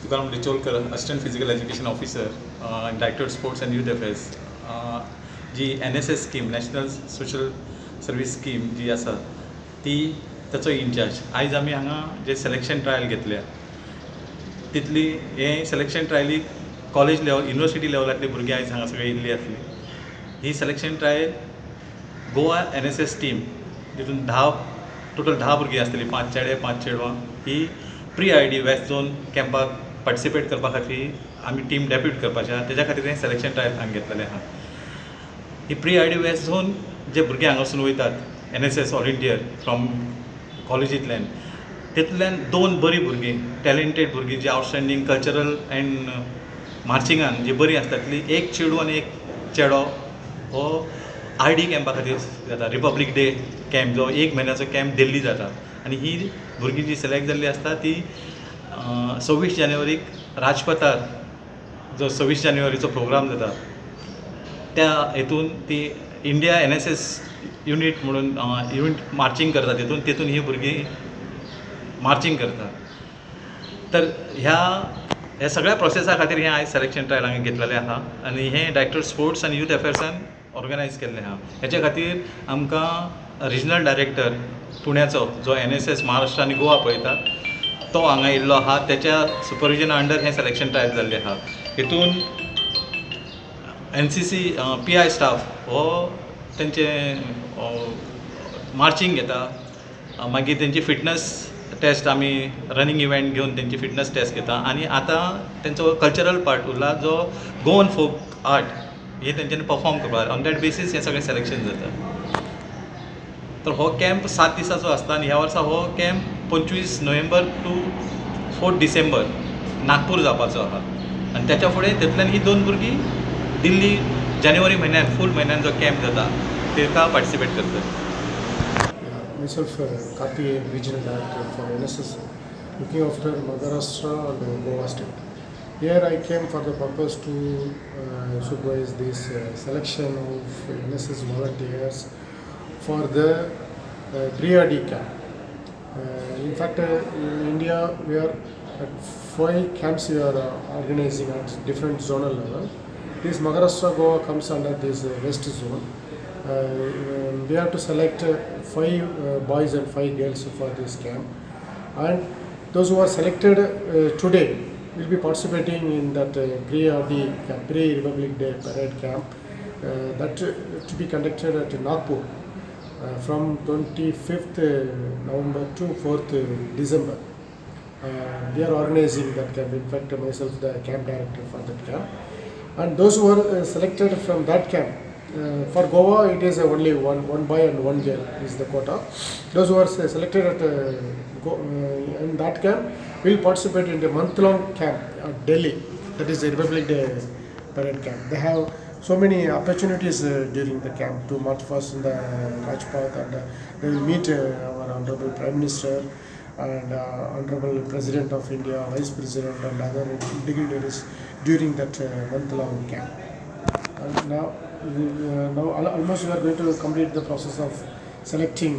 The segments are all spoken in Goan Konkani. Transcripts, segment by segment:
Tukaram Dicholkar, assistant physical education officer, director sports and youth affairs. G NSS scheme, national social service scheme जी आसा ती ताचो इनचार्ज. आयज आमी हांगा जे सिलेक्शन ट्रायल घेतल्या तितली हे सिलेक्शन ट्रायलीक कॉलेज लेवल, युनिवर्सिटी लेवलांतली भुरगीं आयज हांगा सगळीं येयल्ली आसली. ही selection trial Goa NSS team तितून 10 टोटल 10 भुरगीं आसतलीं, 5 चेडे 5 चेडवां. ही pre ID west zone कॅम्पाक पार्टिसिपेट करपा खातीर आमी टीम डेप्यूट करपाची आहा, तेज्या खातीर हें सिलेक्शन ट्रायल हांगा घेतलेलें आहा. ही प्री आयडी वेस्ट झोन जे भुरगे हांगासून वयतात एनएसएस व्हॉलंटियर फ्रॉम कॉलेजींतल्यान, तितूंतल्यान 2 बरीं भुरगीं, टॅलेंटेड भुरगीं जी आवटस्टँडींग कल्चरल एंड मार्चिंगान जी बरीं आसता तितली एक चेडूं आनी एक चेडो हो आयडी कॅम्पा खातीर जाता. रिपब्लीक डे कॅम्प जो 1 म्हयन्याचो कॅम्प दिल्ली जाता आनी ही भुरगीं जी सिलेक्ट जाल्ली आसता ती 26 जानेवारीक राजपथार जो 26 जानेवारीचो प्रोग्राम जाता त्या हेतून ती इंडिया एनएसएस युनीट म्हणून युनीट मार्चींग करता, तितून तितून ही भुरगीं मार्चींग करता. तर ह्या सगळ्या प्रोसेसा खातीर हें आयज सिलेक्शन ट्रायल हांगा घेतलेलें आहा आनी हें डायरेक्टर स्पोर्ट्स आनी यूथ अफेर्सान ऑर्गनायज केल्लें आहा. हेच्या खातीर आमकां रिजनल डायरेक्टर पुण्याचो जो एनएसएस महाराष्ट्र आनी गोवा पळयता तो हांगा येयल्लो आहा, तेच्या सुपरविजना अंडर हें सिलेक्शन ट्रायल जाल्लें आहा. हितून एनसीसी पीआय स्टाफ हो तेंचे मार्चींग घेता, मागीर तेंची फिटनस टेस्ट आमी रनिंग इव्हेंट घेवन तेंची फिटनस टेस्ट घेता आनी आतां तेंचो कल्चरल पार्ट उरला जो गोवन फोक आर्ट हे तेंच्यांनी परफॉर्म करपाक, ऑन that basis हें सगळें सिलेक्शन जाता. तर हो कॅम्प 7 दिसाचो आसता आनी ह्या वर्सा हो कॅम्प 25 नोव्हेंबर टू 4 डिसेंबर नागपूर जावपाचो आहा आनी त्याच्या फुडें तातूंतल्यान ही 2 भुरगीं दिल्ली जानेवारी म्हयन्यान फूल म्हयन्यान जो कॅम्प जाता ताका पार्टिसिपेट करतली. Myself Karthikeyan, Regional Director for NSS, looking after Maharashtra and Goa state. Here I came for the purpose to supervise this selection of NSS volunteers for the pre-RD camp. In fact, in India we are at 5 camps we are organizing at different zonal level. This Maharashtra Goa comes under this west zone. We have to select 5 boys and 5 girls for this camp, and those who are selected today will be participating in that pre-RD camp, pre-Republic Day parade camp, that to be conducted at Nagpur from 25th November to 4th December. We are organizing that camp. In fact, myself the camp director for that camp, and those who are selected from that camp, for Goa it is only one boy and 1 girl is the quota. Those who are selected at in that camp will participate in the month-long camp at Delhi, that is the Republic Day parade camp. They have so many opportunities during the camp to march first in the Rajpath, and they will meet our Honorable Prime Minister and Honorable President of India, Vice President and other dignitaries during that month-long camp. And now almost we are going to complete the process of selecting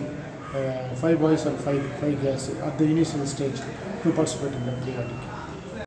5 boys and 5 girls at the initial stage to participate in the pre-RD camp.